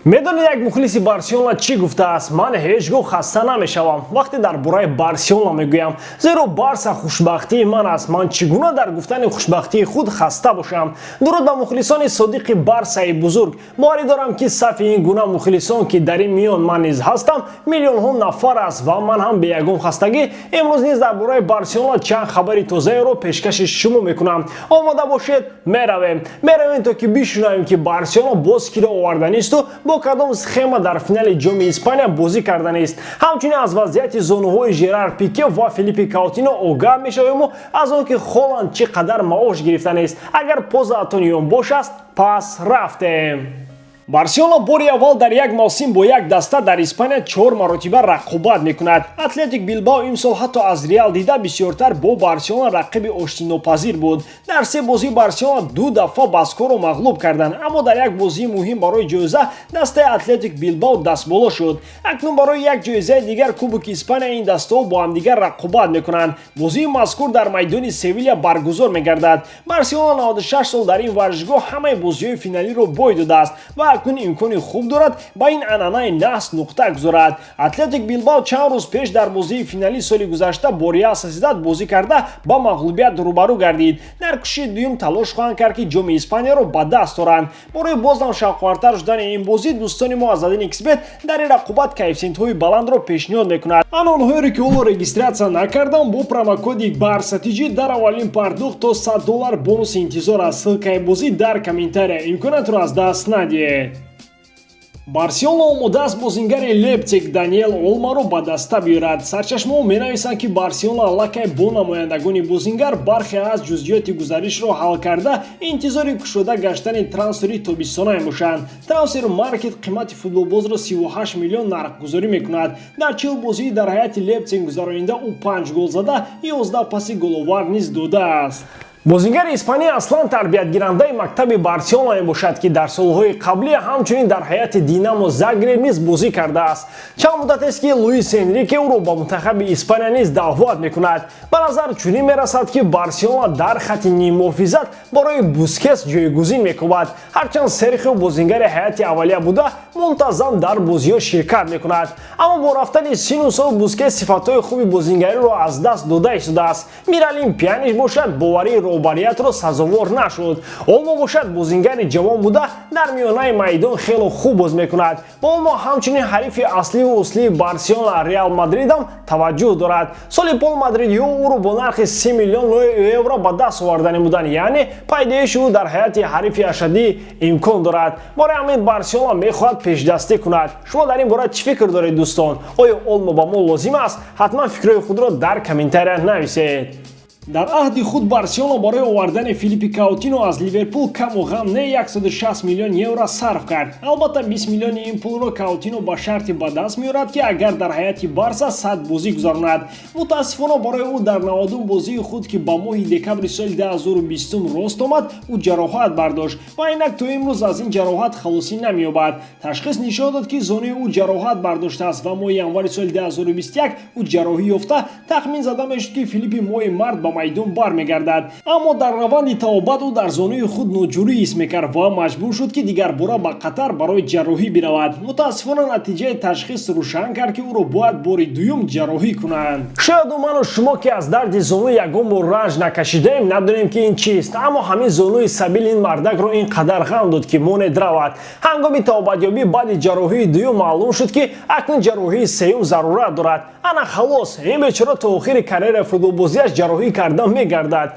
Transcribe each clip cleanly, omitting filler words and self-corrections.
Медонед, як мухлиси Барселона чӣ гуфтааст? «Ман ҳеҷ гоҳ хаста намешавам, вақте дар бораи Барселона мегӯям, зеро Барса хушбахтии ман аст. Ман чӣ гуна дар гуфтани хушбахтии худ хаста бошам?» Дуруд ба мухлисони содиқи Барсаи бузург. Боварӣ дорам, ки сафи ин гуна мухлисон, ки дар ин миён ман низ ҳастам, миллионҳо нафар аст ва ман ҳам бе ягон хастагӣ имрӯз низ дар бораи Барселона чанд хабари тозаеро пешкаши шумо мекунам. Омода бошед, меравем, меравем, то ки бишунавем, ки Барселона боз киро оварданисту бо кадом схема дар финали Ҷоми Испания бозӣ карданист. Ҳамчунин аз вазъияти зонуҳои Жерар Пике ва Филиппи Каутино огаҳ мешавему аз он ки Холанд чӣ қадар маош гирифтанист. Агар позаатон ёнбош аст, пас рафтем. Барселона бори аввал дар як мавсим бо як даста дар Испания чор маротиба рақобат мекунад. Атлетик Билбао имсол ҳатто аз Реал дида бисёртар бо Барселона рақиби оштинопазир буд. Дар се бозӣ Барселона ду дафъа баскоро мағлуб карданд, аммо дар як бозии муҳим барои ҷоиза дастаи Атлетик Билбао дастболо шуд. Акнун барои як ҷоизаи дигар, Кубоки Испания, ин дастаҳо бо ҳамдигар рақобат мекунанд. Бозии мазкур дар майдони Севиля баргузор мегардад. Барселона 96 сол дар ин варзишгоҳ ҳамаи бозиҳои финалиро бой додааст ва акнун имкони хуб дорад ба ин анъанаи наҳс нуқта гузорад. Атлетик Билбао чанд рӯз пеш дар бозии финалии соли гузашта бо Реал Сосьедад бозӣ карда, ба мағлубият рӯбарӯ гардид. Дар кӯшиши дуюм талош хоҳанд кард, ки Ҷоми Испанияро ба даст оранд. Барои боздам шавқовартар шудани ин бозӣ, дӯстони мо аз 1xBet дар ин рақобат коэффисиентҳои баландро пешниҳод мекунад. Ан онҳоеро, ки ҳоло регистрация накардам, бо промокоди БАРСАТИҷи дар аввалин пардохт то 100 доллар бонуси интизор аст. Ссылкаи бозӣ дар комментария, имкониятро аз даст надиҳед. Барселона омода аст бозингари Лейпциг Даниэл Олмаро ба даста биёрад. Сарчашмаҳо менависанд, ки Барселона аллакай бо намояндагони бозингар бархе аз ҷузъиёти гузаришро ҳал карда, интизори кушода гаштани трансфери тобистона мебошанд. Трансфер Маркет қимати футболбозро 38 миллион нархгузорӣ мекунад. Дар 40 бозии дар ҳайати Лейпциг гузаронида, ӯ 5 гол зада, 11 паси головар низ додааст. Бозингари испанӣ аслан тарбиятгирандаи мактаби Барселона мебошад, ки дар солҳои қаблӣ ҳамчунин дар ҳайати Динамо Загреб низ бозӣ кардааст. Чанд муддатест, ки Луис Энрике ӯро ба мунтахаби Испания низ даъват мекунад. Ба назар чунин мерасад, ки Барселона дар хати ниммуҳофизат барои Бускес ҷойгузин мекобад. Ҳарчанд Серхио бозингари ҳайати аввалия буда, мунтазам дар бозиҳо ширкат мекунад, аммо бо рафтани сину сол Бускес сифатҳои хуби бозингариро аз даст дода истодааст. Миралим Пианиш бошад, боварии роҳбариятро сазовор нашуд. Олмо бошад, бозингари ҷавон буда, дар миёнаи майдон хело хуб боз мекунад. Ба Олмо ҳамчунин ҳарифи асливу услии Барселона, Реал Мадридам таваҷҷӯҳ дорад. Соли пол мадридиҳо ӯро бо нархи 3 миллион евро ба даст овардани буданд, яъне пайдоиши ӯ дар ҳайати ҳарифи ашаддӣ имкон дорад. Барои ҳамин Барселона мехоҳад пешдастӣ кунад. Шумо дар ин бора чӣ фикр доред, дӯстон? Оё Олмо ба мо лозим аст? Ҳатман фикрҳои худро дар комментария нависед. Дар аҳди худ Барселона барои овардани Филиппи Каутино аз Ливерпул каму ғам не 160 миллион евро сарф кард. Албатта, 20 миллиони ин пулро Каутино ба шарти ба даст меорад, ки агар дар ҳайати Барса 100 бозӣ гузаронад. Мутаассифона барои ӯ, дар 90 бозии худ, ки ба моҳи декабри соли 2020 рост омад, ӯ ҷароҳат бардошт ва инак то имрӯз аз ин ҷароҳат халосӣ намеёбад. Ташхис нишон дод, ки зонуи ӯ ҷароҳат бардоштааст ва моҳи январи соли 2021 ӯ ҷарроҳӣ ёфта. Тахмин зада мешуд, ки Филиппи моҳи март ба майдон бармегардад, аммо дар раванди табобат ӯ дар зонуи худ ноҷурӣ ҳис мекард ва маҷбур шуд, ки дигарбора ба Қатар барои ҷарроҳӣ биравад. Мутаассифона, натиҷаи ташхис рӯшан кард, ки ӯро бояд бори дуюм ҷарроҳӣ кунанд. Шояду ману шумо, ки аз дарди зону ягон бор ранҷ накашидаем, надонем, ки ин чист, аммо ҳамин зонуи сабил ин мардакро ин қадар ғам дод, ки монед равад. Ҳангоми табобатёбӣ баъди ҷарроҳии дуюм маълум шуд, ки акнун ҷарроҳии сеюм зарурат дорад. Ана халос, ин бечора то охири карьераи футболбозиаш ҷарроҳӣ кардан мегардад.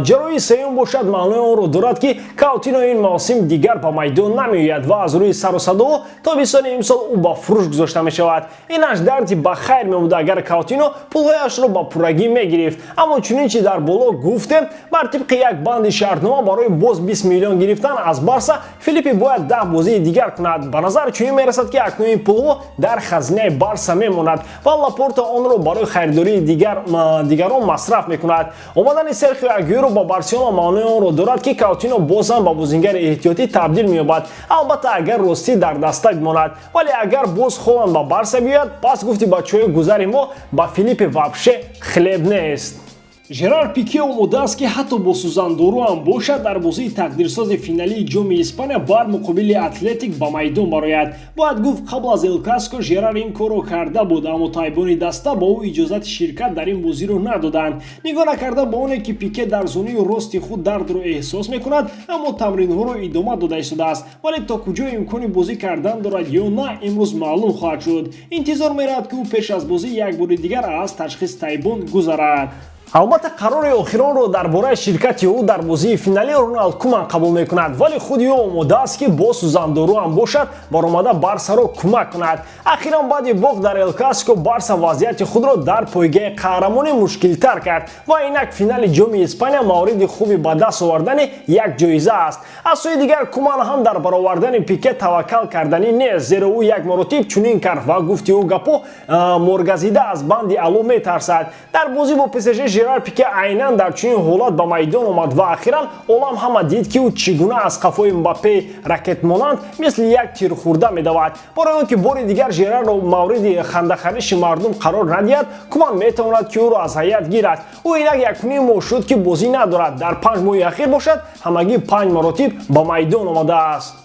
Ҷарроҳии сеюм бошад, маънои онро дорад, ки Каутино ин мавсим дигар ба майдон намеояд ва аз рӯи сару садо тобистони имсол ӯ ба фурӯш гузошта мешавад. Инаш дарди ба хайр мебуд, агар Каутино пулҳояшро ба пуррагӣ мегирифт, аммо чунин чи дар боло гуфтем, бар тибқи як банди шартнома барои боз 20 миллион гирифтан аз Барса Филиппи бояд 10 бозии дигар кунад. Ба назар чунин мерасад, ки акнун ин пулҳо дар хазинаи Барса мемонад ва Лапорта онро барои харидории дигарон масраф мекунад. Омадани Серхио Агюэро ба Барселона маънои онро дорад, ки Каутино боз ҳам ба бозингари эҳтиётӣ табдил меёбад, албатта, агар ростӣ дар даста бимонад. Вале агар боз Холанд ба Барса биёяд, пас гуфти бачаҳои гузари мо, ба Филиппе вообще хлеб нест. Жерар Пике омода аст, ки ҳатто бо сӯзандору ҳам бошад, дар бозии тақдирсози финалии Ҷоми Испания бар муқобили Атлетик ба майдон барояд. Бояд гуфт, қабл аз Эл Классико Жерар ин корро карда буд, аммо тайбони даста ба ӯ иҷозати ширкат дар ин бозиро надоданд. Нигоҳ накарда ба оне, ки Пике дар зонуи рости худ дардро эҳсос мекунад, аммо тамринҳоро идома дода истодааст. Вале то куҷо имкони бозӣ кардан дорад ё на, имрӯз маълум хоҳад шуд. Интизор меравад, ки ӯ пеш аз бозӣ як бори дигар аз ташхис тайбон гузарад. Албатта, қарори охиронро дар бораи ширкати ӯ дар бозии финалӣ Роналд Куман қабул мекунад, вале худи ӯ омода аст, ки бо сӯзандору ҳам бошад, баромада Барсаро кӯмак кунад. Ахиран баъди бохт дар Эл Классико Барса вазъияти худро дар пойгаи қаҳрамонӣ мушкилтар кард ва инак финали Ҷоми Испания мавриди хуби ба даст овардани як ҷоиза аст. Аз сӯи дигар, Куман ҳам дар баровардани Пике таваккал карданӣ нест, зеро ӯ як маротиб чунин кард ва, гуфти ӯ гапо, моргазида аз банди ало метарсад. Дар бозӣ бо ПСЖ Жерар Пике айнан дар чунин ҳолат ба майдон омад ва ахиран олам ҳама дид, ки ӯ чӣ гуна аз қафои Мбаппе ракетмонанд мисли як тирхӯрда медавад. Барои он ки бори дигар Жерарро мавриди хандахариши мардум қарор надиҳад, Куман метавонад, ки ӯро аз ҳайат гирад. Ӯ инак 1,5 моҳ шуд, ки бозӣ надорад. Дар 5 моҳи ахир бошад, ҳамагӣ панҷ маротиб ба майдон омадааст.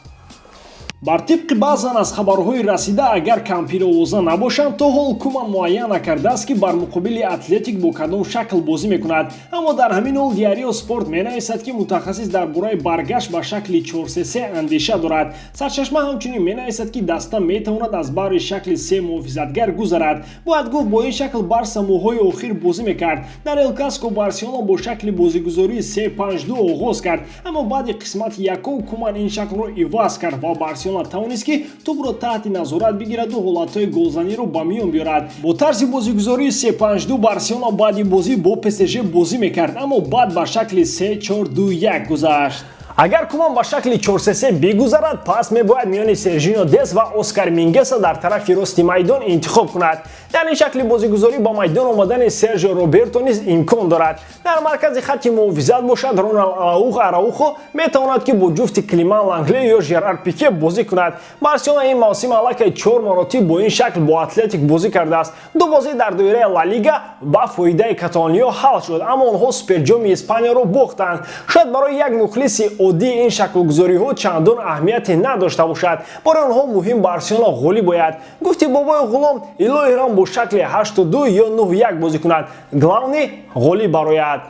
Бар тибқи баъзан аз хабарҳои расида, агар кампировоза набошанд, то ҳол Куман муайян накардааст, ки бар муқобили Атлетик бо кадом шакл бозӣ мекунад. Аммо дар ҳамин ҳол Диарио Спорт менависад, ки мутахассис дар бораи баргашт ба шакли 4-3-3 андеша дорад. Сарчашма ҳамчунин менависад, ки даста метавонад аз баҳри шакли се муҳофизатгар гузарад. Бояд гуфт, бо ин шакл Барса моҳҳои охир бозӣ мекард. Дар Эл Классико Барселона бо шакли бозигузории 3-5-2 оғоз кард, аммо баъди қисмати якум Куман ин шаклро иваз кард ва Барселона тавонист, ки тӯбро таҳти назорат бигираду ҳолатҳои голзаниро ба миён биёрад. Бо тарзи бозигузории 3-5-2 Барселона баъди бозӣ бо ПСЖ бозӣ мекард, аммо баъд ба шакли 3-4-2-1 гузашт. Агар Куман ба шакли 4-3-3 бигузарад, пас мебояд миёни Сержино Дес ва Оскар Мингеса дар тарафи рости майдон интихоб кунад. Дар ин шакли бозигузорӣ ба майдон омадани Сержио Роберто низ имкон дорад. Дар маркази хатти муҳофизат бошад, Роналд Араухо метавонад, ки бо ҷуфти Климан Лангле ё Жерар Пике бозӣ кунад. Барселона ин мавсим аллакай чор маротиб бо ин шакл бо Атлетик бозӣ кардааст. Ду бозӣ дар доираи Ла Лига ба фоидаи каталониё ҳал шуд, аммо онҳо Суперҷоми Испанияро бохтанд. Шояд барои як мухлиси оддии ин шаклгузориҳо чандон аҳамияте надошта бошад. Барои онҳо муҳим Барселона ғолиб ояд. Гуфти бобои ғулом, илоҳирам бо шакли 8-2 ё 9-1 бозӣ кунад, главный ғолиб барояд.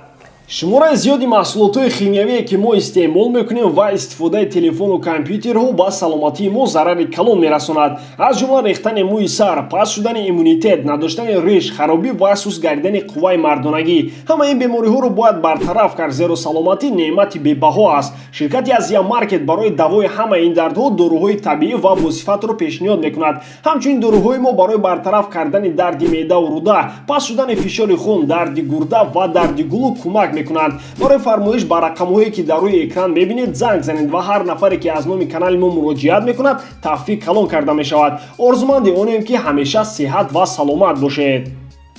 Шумораи зиёди маҳсулотҳои химиявие, ки мо истеъмол мекунем, ва истифодаи телефону компютерҳо ба саломатии мо зарари калон мерасонад. Аз ҷумла рехтани мӯи сар, паст шудани иммунитет, надоштани риш, харобӣ ва суст гардидани қувваи мардонагӣ. Ҳамаи ин бемориҳоро бояд бартараф кард, зеро саломатӣ неъмати бебаҳо аст. Ширкати Азия Маркет барои давои ҳамаи ин дардҳо доруҳои табиӣ ва босифатро пешниҳод мекунад. Ҳамчунин доруҳои мо барои бартараф кардани дарди меъдаву рӯда, паст шудани фишори хун, дарди гурда ва дарди гулӯ кӯмак мекунанд. Барои фармоиш ба рақамҳое, ки дар рӯи экран мебинед, занг занед ва ҳар нафаре, ки аз номи канали мо муроҷиат мекунад, тахфиф калон карда мешавад. Орзуманди онем, ки ҳамеша сиҳат ва саломат бошед.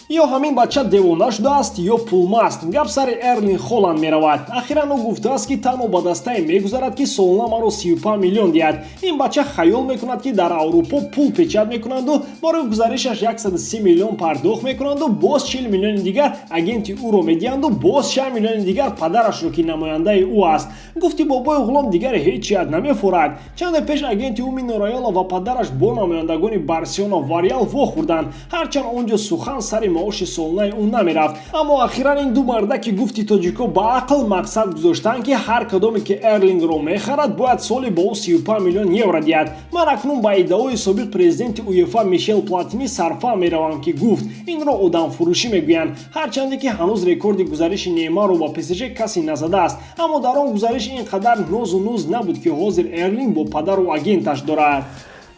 Ё ҳамин бача девона шудааст, ё пулмаст. Гап сари Эрлин Холанд меравад. Ахиран ӯ гуфтааст, ки танҳо ба дастае мегузарад, ки солона маро 35 миллион диҳад. Ин бача хаёл мекунад, ки дар Аврупо пул печать мекунанду барои гузаришаш 130 миллион пардохт мекунанду боз 40 миллиони дигар агенти ӯро медиҳанду боз 6 миллиони дигар падарашро, ки намояндаи ӯ аст. Гуфти бобои ғулом, дигар ҳеҷ чият намефурад. Чанде пеш агенти ӯ Мино Райола ва падараш бо намояндагони Барселона ва Реал вохӯрданд, ҳарчанд он ҷо сухан сари маоши солонаи ӯ намерафт. Аммо ахиран ин ду марда, ки гуфти тоҷико ба ақл мақсад гузоштанд, ки ҳар кадоме, ки Эрлингро мехарад, бояд соли ба ӯ 35 миллион евро диҳад. Ман акнун ба иддаои собиқ президенти УЕФА Мишел Платини сарфаҳм меравам, ки гуфт, инро одамфурӯшӣ мегӯянд. Ҳарчанде ки ҳанӯз рекорди гузариши Неймарро ба ПСЖ касе назадааст, аммо дар он гузариш ин қадар нозу нуз набуд, ки ҳозир Эрлинг бо падару агенташ дорад.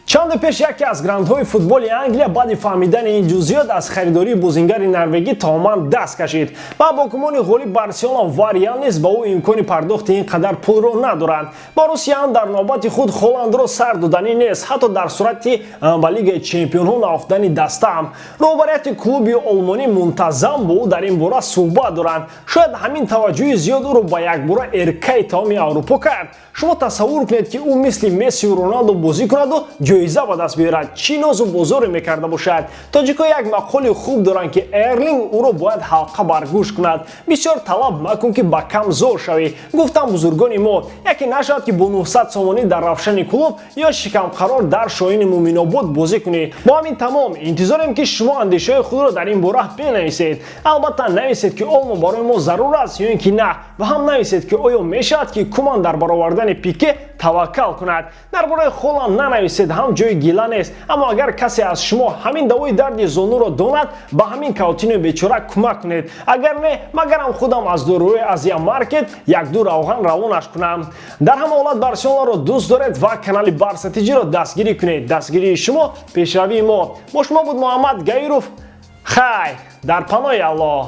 Чанде пеш яке аз грандҳои футболи Англия баъди фаҳмидани ин ҷузъиёт аз харидории бозингари норвегӣ тамоман даст кашид ва бо гумони ғолиб Барселона ва Реал низ ба ӯ имкони пардохти ин қадар пулро надоранд. Боруссия ҳам дар навбати худ Холандро сар доданӣ нест, ҳатто дар сурати ба Лигаи чемпионҳо наёфтани дастаам. Роҳбарияти клуби олмонӣ мунтазам бо ӯ дар ин бора суҳбат доранд. Шояд ҳамин таваҷҷӯҳи зиёд ӯро ба якбора эркаи тамоми Аврупо кард. Шумо тасаввур кунед, ки ӯ мисли Мессию Роналдо бозӣ кунаду ҷоизаҳои Ҷоиза ба даст биёрад, чӣ нозу бозоре мекарда бошад. Тоҷикҳо як мақоли хуб доранд, ки Эрлинг ӯро бояд ҳалқа бар гӯш кунад. Бисёр талаб макун, ки ба кам зор шавӣ, гуфтанд бузургони мо. Яке нашавад, ки бо 900 сомонӣ дар Равшани Клуб ё Шикамқарор дар Шоҳини Муъминобод бозӣ кунӣ. Бо ҳамин тамом. Интизорем, ки шумо андешаҳои худро дар ин бора бинависед. Албатта, нависед, ки Олмо барои мо зарур аст ё ин ки на, ва ҳам нависед, ки оё мешавад, ки Куман дар баровардани Пике таваккал кунад. Дар бораи Холанд нанависед, ҳам ҷои гила нест. Аммо агар касе аз шумо ҳамин давои дарди зонуро донад, ба ҳамин Каутинои бечора кӯмак кунед. Агар не, магарам худам аз доруҳои Азия Маркет якду равған равонаш кунам. Дар ҳама ҳолат, Барселонаро дӯст доред ва канали Барса ТЖро дастгирӣ кунед. Дастгирии шумо пешравии мо. Бо шумо буд Муҳаммад Гаиров. Хай, дар паноҳи Аллоҳ.